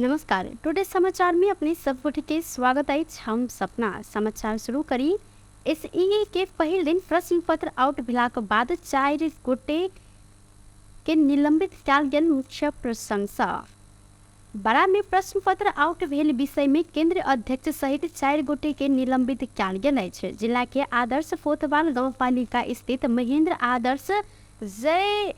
नमस्कार, टुडे समाचार में अपने सब गोटे के स्वागत अछि। हम सपना समाचार शुरू करी। एसईई के पहिल दिन प्रश्न पत्र आउट भेलाक बाद 4 गोटे के निलंबित कयल गेल मुख्य प्रशंसा। बड़ा में प्रश्न पत्र आउट भेल विषय में केंद्र अध्यक्ष सहित 4 गोटे के निलंबित कयल गेल अछि। जिला के आदर्श कोतवाल गांवपालिका स्थित महेंद्र आदर्श जय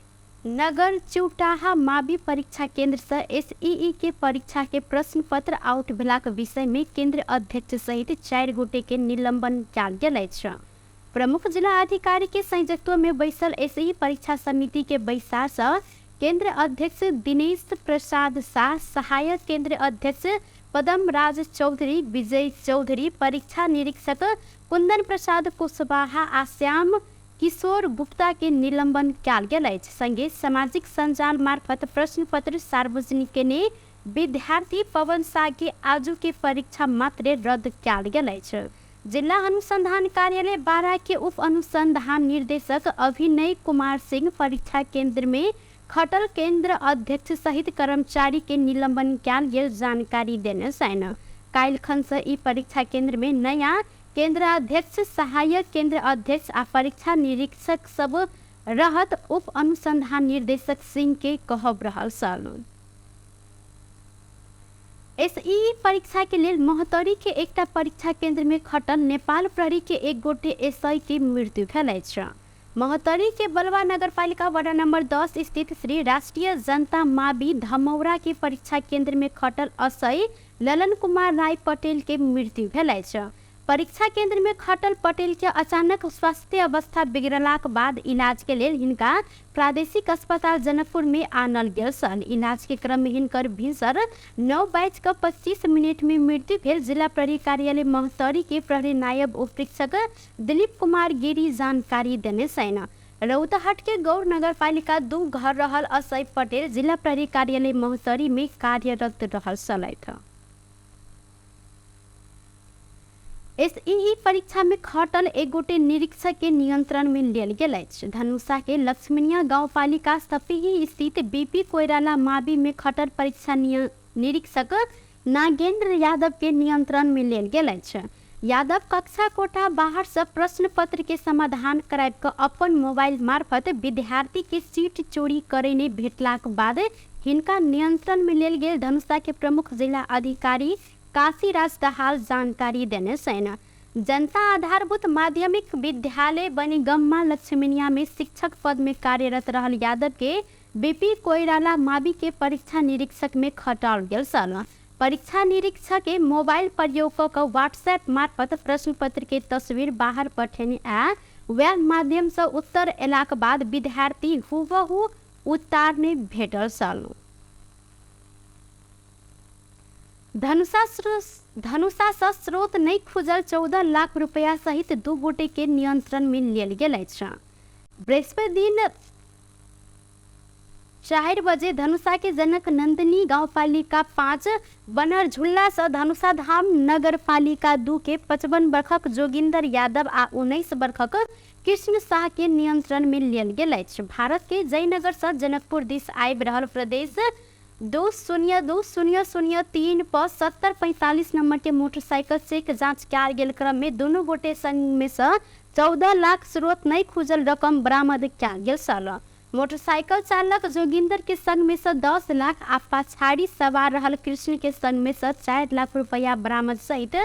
नगर चिउटाहा मावि परीक्षा केंद्र से एसईई के परीक्षा के प्रश्न पत्र आउट भेलाक विषय में केंद्र अध्यक्ष सहित 4 गोटे के निलंबन कयल गेल अछि। प्रमुख जिला अधिकारी के संयोजकत्व में बैसल एसईई परीक्षा समिति के बैसार से केंद्र अध्यक्ष दिनेश प्रसाद शाह, सहायक केंद्र अध्यक्ष पदमराज चौधरी, विजय चौधरी, परीक्षा निरीक्षक कुंदन प्रसाद कुशवाहा आ श्याम किशोर गुप्ता के निलंबन कयल गेल अछि। संगे सामाजिक संजाल मार्फत प्रश्न पत्र सार्वजनिक केने विद्यार्थी पवन शाह के आजू के परीक्षा मात्रे रद्द कयल गेल अछि। जिला अनुसंधान कार्यालय बारा के उप अनुसंधान निर्देशक अभिनय कुमार सिंह परीक्षा केंद्र में खटल केंद्र अध्यक्ष सहित कर्मचारी के निलंबन कयल गेल जानकारी देने छनि। काल्हिखन से ई परीक्षा केंद्र में नया केंद्राध्यक्ष, सहायक केंद्र अध्यक्ष आ परीक्षा निरीक्षक सब रहत उप अनुसंधान निर्देशक सिंह के कहब रहल छल। एसईई परीक्षा के लेल महोत्तरी के एकटा परीक्षा केंद्र में खटल नेपाल प्रहरी के एक गोटे एसआई के मृत्यु भेल अछि। महोत्तरी के बलवा नगरपालिका वार्ड नंबर 10 स्थित श्री राष्ट्रीय जनता मावि धमौरा के परीक्षा केंद्र में खटल असई ललन कुमार राय पटेल के मृत्यु भेल अछि। परीक्षा केंद्र में खटल पटेल के अचानक स्वास्थ्य अवस्था बिगड़लाक बाद इलाज के लेल हिनका प्रादेशिक अस्पताल जनकपुर में आनल गेल छल। इलाज के क्रम में हिनकर भिनसर 9:25 में मृत्यु भेल जिला प्रहरी कार्यालय महोत्तरी के प्रहरी नायब उपरीक्षक दिलीप कुमार गिरी जानकारी देने छनि। रौतहट के गौर नगरपालिका 2 घर रहल असई पटेल जिला प्रहरी कार्यालय महोत्तरी में कार्यरत रहल छलथि। एसईई परीक्षा में खटल एक गोटे निरीक्षक के नियंत्रण में लेल गेल अछि। धनुषा के लक्ष्मणिया गांवपालिका सपही स्थित बीपी कोइराला मावि में खटल परीक्षा निरीक्षक नागेंद्र यादव के नियंत्रण में लेल गेल अछि। यादव कक्षा कोठा बाहर से प्रश्न पत्र के समाधान कराबि कऽ अपन मोबाइल मार्फत विद्यार्थी के सीट चोरी करेने भेटलाक बाद हिनका नियंत्रण में लेल गेल धनुषा के प्रमुख जिला अधिकारी काशीराज दाहाल जानकारी देने छनि। जनता आधारभूत माध्यमिक विद्यालय बनीगम्मा लक्ष्मीनिया में शिक्षक पद में कार्यरत रहल यादव के बीपी कोइराला मावि के परीक्षा निरीक्षक में खटाओल गेल छल। परीक्षा निरीक्षक के मोबाइल प्रयोग कऽ कऽ व्हाट्सएप मार्फत प्रश्न पत्र के तस्वीर बाहर पठेने आ वएह माध्यम से उत्तर एलाक बाद विद्यार्थी हुबहु उतारने भेटल छल। धनुषा सँ स्रोत नहि खुजल 14 लाख रुपया सहित 2 गोटे के नियंत्रण में लेल गेल अछि। बृहस्पति दिन 4 बजे धनुषा के जनक नंदिनी गांवपालिका 5 बनरझुल्ला सँ धनुषा धाम नगरपालिका 2 के 55 वर्षक जोगिंदर यादव आ 19 वर्षक कृष्ण शाह के नियंत्रण में लेल गेल अछि। भारत के जयनगर सँ जनकपुर दिस आबि रहल प्रदेश 202003 पर 7045 नंबर के मोटरसाइकिल चेक जांच कयल गेल क्रम में दुनू गोटे संग में सँ 14 लाख स्रोत नहि खुजल रकम बरामद कयल गेल छल। मोटरसाइकिल चालक जोगिंदर के संग में सँ 10 लाख आ पछाड़ी सवार रहल कृष्ण के संग में सँ 4 लाख रुपया बरामद सहित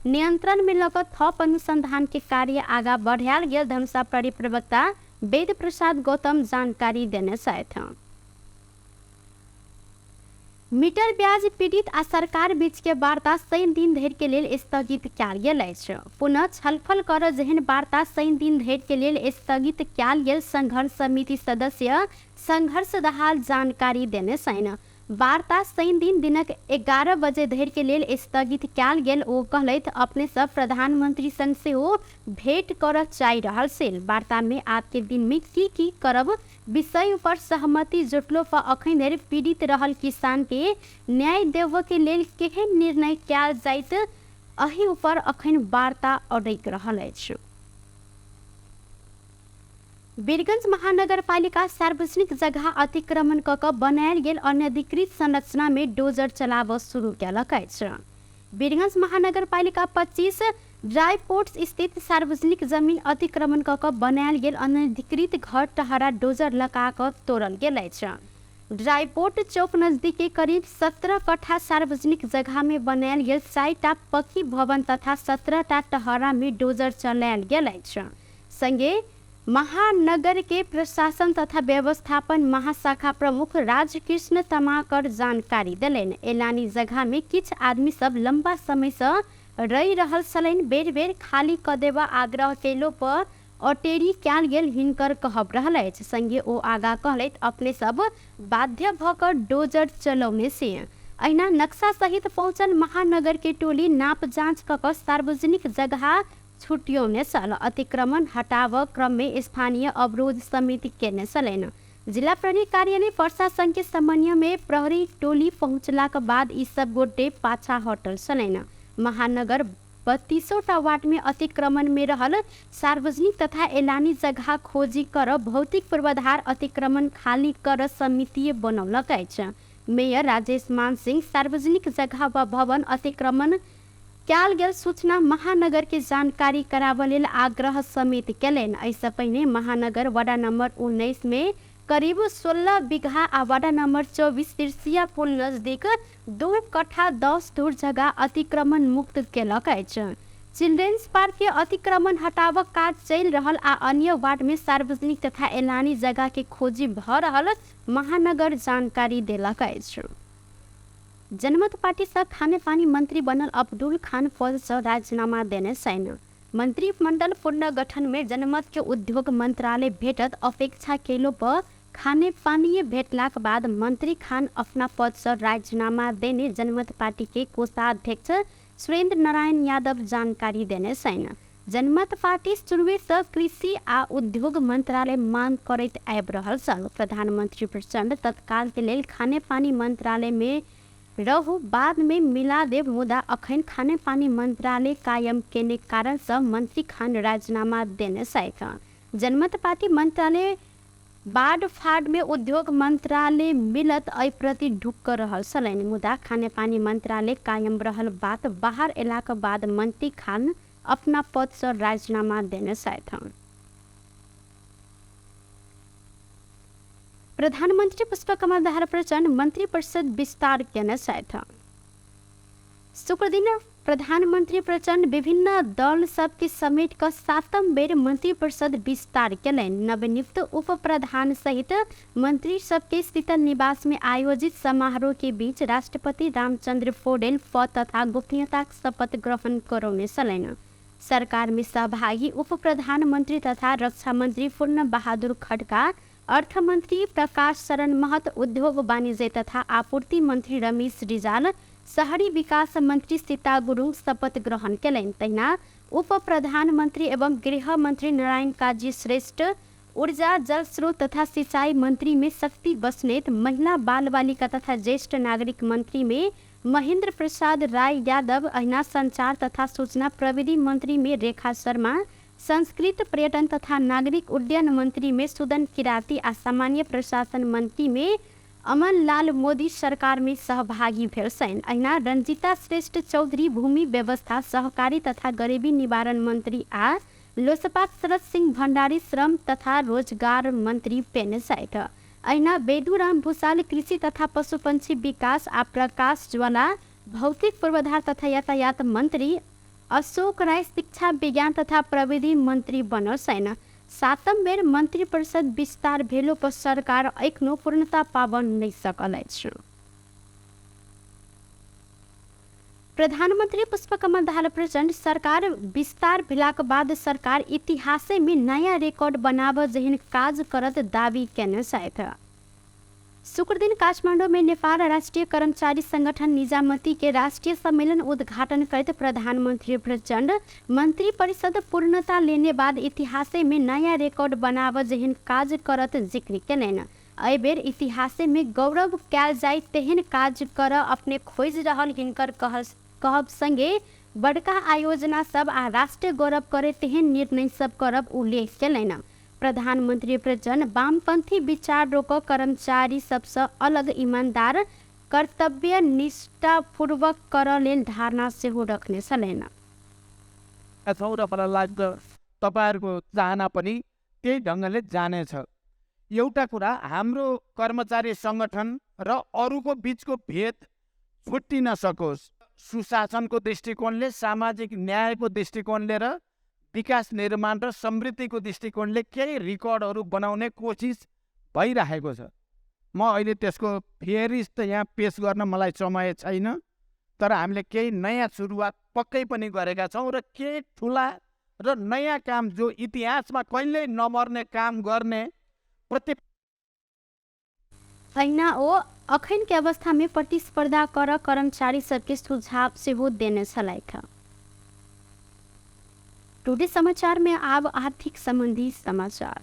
नियंत्रण में लऽ कऽ थप अनुसंधान के कार्य आगा बढ़ायल गेल धनुषा प्रहरी प्रवक्ता वेद प्रसाद गौतम जानकारी देने छथि। मीटर ब्याज पीड़ित आ सरकार बीच के वार्ता शनि दिन धरि के लेल स्थगित कयल गेल अछि। पुनः छलफल करऽ जेहन वार्ता शनि दिन धरि के लेल स्थगित कयल गेल संघर्ष समिति सदस्य संघर्ष दहाल जानकारी देने छनि। वार्ता शनि दिन दिनक 11 बजे धरि के लेल स्थगित कयल गेल ओ कहलथि, अपने सब प्रधानमंत्री संग सेहो भेंट करऽ चाहि रहल छल। वार्ता में आबके दिन में की की करब विषय पर सहमति जुटलो पर अखन धरि पीड़ित रहल किसान के न्याय देबऽ के लेल केहन निर्णय कयल जाइत एहि ऊपर अखन वार्ता अड़कि रहल अछि। वीरगंज महानगरपालिका सार्वजनिक जगह अतिक्रमण कऽ कऽ बनायल गेल अनधिकृत संरचना में डोजर चलाबऽ शुरू केलक अछि। वीरगंज महानगरपालिका 25 ड्राईपोर्ट स्थित सार्वजनिक जमीन अतिक्रमण कऽ कऽ बनायल गेल अनधिकृत घर टहरा डोजर लगा कऽ तोड़ल गेल अछि। ड्राईपोर्ट चौक नजदीक के करीब 17 कट्ठा सार्वजनिक जगह में बनायल गेल 4टा पक्की भवन तथा 17टा टहरा में डोजर चलायल गेल अछि। संगे महानगर के प्रशासन तथा व्यवस्थापन महाशाखा प्रमुख राजकृष्ण तमाकर जानकारी देलनि। एलानी जगह में किछ आदमी सब लंबा समय से रहि रहल छलनि, बेर बेर खाली क देबऽ आग्रह केलो पर अटेरी कयल गेल हिनकर कहब रहल अछि। संगे ओ आगा कहलथि, अपने सब बाध्य भ क डोजर चलौने छी। अहिना नक्शा सहित पहुँचल महानगर के टोली नाप जाँच क क सार्वजनिक जगह छुट्यौने छल। अतिक्रमण हटाबऽ क्रम में स्थानीय अवरोध समिति केने छलनि। जिला प्रहरी कार्यालय पर्सा संघ के समन्वय में प्रहरी टोली पहुँचलाक बाद ई सब गोटे पाछा हटल छलनि। महानगर 32टा वार्ड में अतिक्रमण में रहल सार्वजनिक तथा एलानी जगह खोजी कर भौतिक पूर्वाधार अतिक्रमण खाली कर समिति बनौलक अछि। मेयर राजेश मान सिंह सार्वजनिक जगह व भवन अतिक्रमण कयल गेल सूचना महानगर के जानकारी कराबऽ लेल आग्रह समेत केलनि। एहिसँ पहिने महानगर वडा नंबर 19 में करीब 16 बीघा आ वडा नंबर 24 सिरसिया पुल नजदीक 2 कट्ठा 10 धुर जगह अतिक्रमण मुक्त केलक अछि। चिल्ड्रेन्स पार्क के अतिक्रमण हटाबक काज चलि रहल आ अन्य वार्ड में सार्वजनिक तथा एलानी जगह के खोजी भऽ रहल महानगर जानकारी देलक अछि। जनमत पार्टी सँ खानेपानी मंत्री बनल अब्दुल खान पद सँ राजीनामा देने छनि। मंत्रिमंडल पुनर्गठन मे जनमत के उद्योग मंत्रालय भेटत अपेक्षा केलो पर खानेपानीये भेटलाक बाद मंत्री खान अपना पद सँ राजीनामा देने जनमत पार्टी के कोषाध्यक्ष सुरेंद्र नारायण यादव जानकारी देने छनि। जनमत पार्टी शुरुए सँ कृषि आ उद्योग मंत्रालय मांग करैत आबि रहल छल। प्रधानमंत्री प्रचंड तत्काल के लेल खानेपानी मंत्रालय मे रहू, बाद मे मिला देब, मुदा अखन खानेपानी मंत्रालय कायम केने कारण सँ मंत्री खान राजीनामा देने छथि। जनमत पार्टी मंत्रालय बाढ़ फाड़ में उद्योग मंत्रालय मिलत एहि प्रति ढुक रहल छलनि, मुदा खानेपानी मंत्रालय कायम रहल बात बाहर एलाक बाद मंत्री खान अपना पद सँ राजीनामा देने छथि। प्रधानमंत्री पुष्पकमल दाहाल प्रचण्ड मंत्री परिषद विस्तार केने छथि। शुक्रदिन प्रधानमंत्री प्रचण्ड विभिन्न दल सबके समेट क 7म बेर मंत्री परिषद विस्तार केलनि। नवनियुक्त उप प्रधान सहित मंत्री सबके शीतल निवास में आयोजित समारोह के बीच राष्ट्रपति रामचंद्र पौडेल पद तथा गोपनीयताक शपथ ग्रहण करौने छलनि। सरकार में सहभागी उप प्रधानमंत्री तथा रक्षा मंत्री पूर्ण बहादुर खड्का, अर्थमंत्री प्रकाश शरण महत, उद्योग वाणिज्य तथा आपूर्ति मंत्री रमेश रिजाल, शहरी विकास मंत्री सीता गुरुङ शपथ ग्रहण केलनि। तहिना उप प्रधानमंत्री एवं गृह मंत्री नारायण काजी श्रेष्ठ, ऊर्जा जल स्रोत तथा सिंचाई मंत्री में शक्ति बस्नेत, महिला बाल बालिका तथा ज्येष्ठ नागरिक मंत्री में महेंद्र प्रसाद राय यादव, अहिना संचार तथा सूचना प्रविधि मंत्री में रेखा शर्मा, संस्कृत पर्यटन तथा नागरिक उड्डयन मंत्री में सुदन किराती आ सामान्य प्रशासन मंत्री में अमन लाल मोदी सरकार में सहभागी भेल छनि। अहिना रंजीता श्रेष्ठ चौधरी भूमि व्यवस्था सहकारी तथा गरीबी निवारण मंत्री आ लोसपा शरद सिंह भंडारी श्रम तथा रोजगार मंत्री पेने छथि। अहिना बेदुराम भूषाल कृषि तथा पशुपक्षी विकास आ प्रकाश ज्वाला भौतिक पूर्वाधार तथा यातायात मंत्री, अशोक राय शिक्षा विज्ञान तथा प्रविधि मंत्री बनल छनि। 7म बेर मंत्री परिषद विस्तार भेलो पर सरकार एखनो पूर्णता पाबऽ नहि सकल अछि। प्रधानमंत्री पुष्पकमल दाहाल प्रचण्ड सरकार विस्तार भेलाक बाद सरकार इतिहासे में नया रिकॉर्ड बनाबऽ जेहन काज करत दावी केने छथि। शुक्रदिन काठमाडौँ में नेपाल राष्ट्रिय कर्मचारी संगठन निजामती के राष्ट्रिय सम्मेलन उद्घाटन करैत प्रधानमंत्री प्रचण्ड मंत्री परिषद पूर्णता लेने बाद इतिहासे में नया रिकॉर्ड बनाबऽ जेहन काज करत जिक्र केलनि। एहि बेर इतिहासे में गौरव कयल जाय तेहन काज कर अपने खोजि रहल हिनकर कहब संगे बड़का आयोजना सब आ राष्ट्र गौरव करे तेहन निर्णय सब करब उल्लेख केलनि। प्रधानमन्त्री प्रचण्ड वामपन्थी विचार रोक कर्मचारी सबसँ अलग इमान्दार कर्तव्य निष्ठापूर्वक कर लेल धारणा सेहो रखने छलनि। छौँ र मलाई लाग्छ तपाईँहरूको चाहना पनि त्यही ढङ्गले जानेछ। एउटा कुरा, हाम्रो कर्मचारी सङ्गठन र अरूको बिचको भेद छुट्टिन सकोस्, सुशासनको दृष्टिकोणले, सामाजिक न्यायको दृष्टिकोणले र विकास निर्माण र समृद्धिको दृष्टिकोणले केही रेकर्डहरू बनाउने कोसिस भइरहेको छ। म अहिले त्यसको फेरिस्त यहाँ पेस गर्न मलाई समय छैन, तर हामीले केही नयाँ सुरुवात पक्कै पनि गरेका छौँ र केही ठुला र नयाँ काम जो इतिहासमा कहिल्यै नमर्ने काम गर्ने प्रति तहिना ओ अखन के अवस्था में प्रतिस्पर्धा कर कर्मचारी सबके सुझाव सेहो देने छलथि। टुडे समाचार में आब आर्थिक संबंधी समाचार।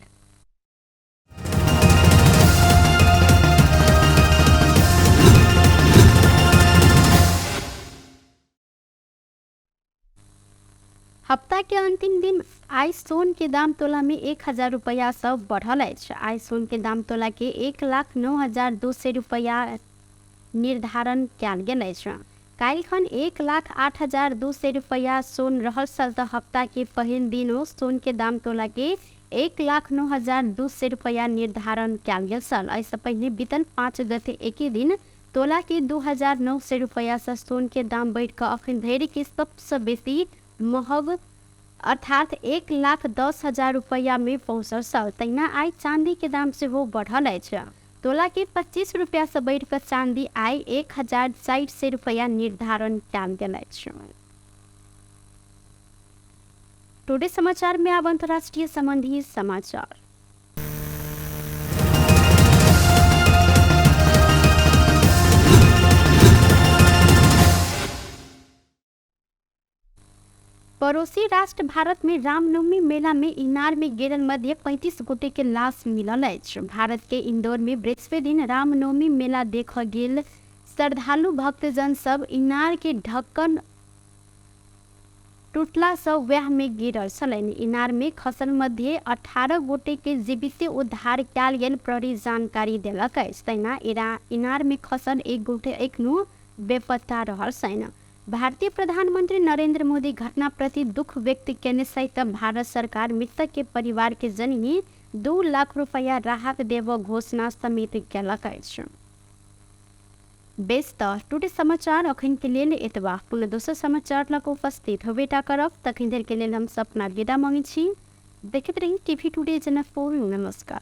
हप्ता के अंतिम दिन आइ सोन के दाम तोला में 1000 रुपया सब बढ़ल अछि। आइ सोन के दाम तोला के 1,09,200 रुपया निर्धारण कयल गेल अछि। काल्हिखन 1,08,200 रुपया सोन रहल छल तऽ हप्ता के पहिल दिन सोन के दाम तोला के 1,09,200 रुपया निर्धारण कयल गेल छल। एहिसँ पहिने बीतल 5 गते एके दिन तोला के 2,900 रुपया सँ सोन के दाम बढ़ि कऽ अखन धरि के सबसँ बेसी महग अर्थात 1,10,000 रुपया में पहुँचल छल। तहिना आइ चाँदी के दाम सेहो बढ़ल अछि। तोला के 25 रुपया से बढ़ि कऽ चाँदी आइ 1,400 रुपया निर्धारण कयल गेल अछि। टुडे समाचार में आब अंतर्राष्ट्रीय संबंधी समाचार। पड़ोसी राष्ट्र भारत में रामनवमी मेला में इनार में गिरल मध्य 35 गोटे के लाश मिलल अछि। भारत के इंदौर में बृहस्पति दिन रामनवमी मेला देख गेल श्रद्धालु भक्तजन सब इनार के ढक्कन टूटला सँ वएह में गिरल छलनि। इनार में खसल मध्य 18 गोटे के जीवित उद्धार कयल गेल प्रहरी जानकारी देलक अछि। तहिना इनार में खसल 1 गोटे एखनो बेपत्ता रहल छनि। भारतीय प्रधानमंत्री नरेंद्र मोदी घटना प्रति दुख व्यक्त केने सहित भारत सरकार मृतक के परिवार के जनही 2 लाख रुपया राहत देव घोषणा समेत केलक अछि। बेस तऽ टुडे समाचार अखन के लेल एतबा। पुनः दोसर समाचार लग उपस्थित होबेटा करब, तखन धरि के लेल हम सपना विदा मांगै छी। देखैत रही टीवी टुडे जनकपुर। नमस्कार।